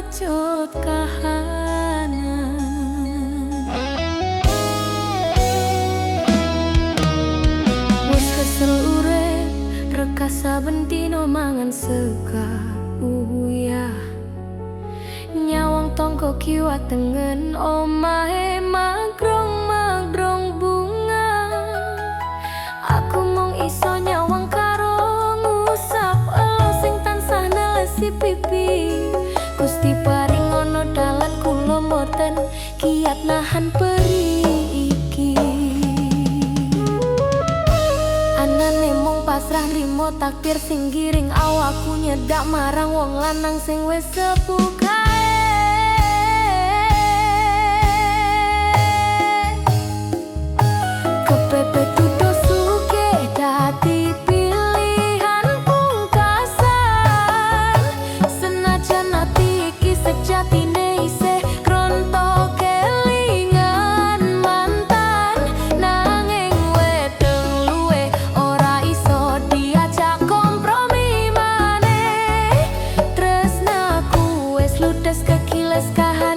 Kepecut kahanan. Wis kesel urip rekasa, bendino mangan sega uyah. Nyawang tonggo kiwa tengen, omahe magrong magrong bunga. Aku mung iso nyawang karo ngusap elo sing tansah nelesi pipi. Gusti, paringono dalan, kula mboten kiat nahan perih iki. Anane mung pasrah nrimo takdir sing giring awakku nyedak marang wong lanang sing wis sepuh kae. Kepepet dudo sugih dadi pilihan pungkasan. Senajan ati iki sejatine isih kronto kelingan mantan, nanging weteng luwe ora iso diajak kompromi maneh. Tresnaku wis ludes kekiles kahanan.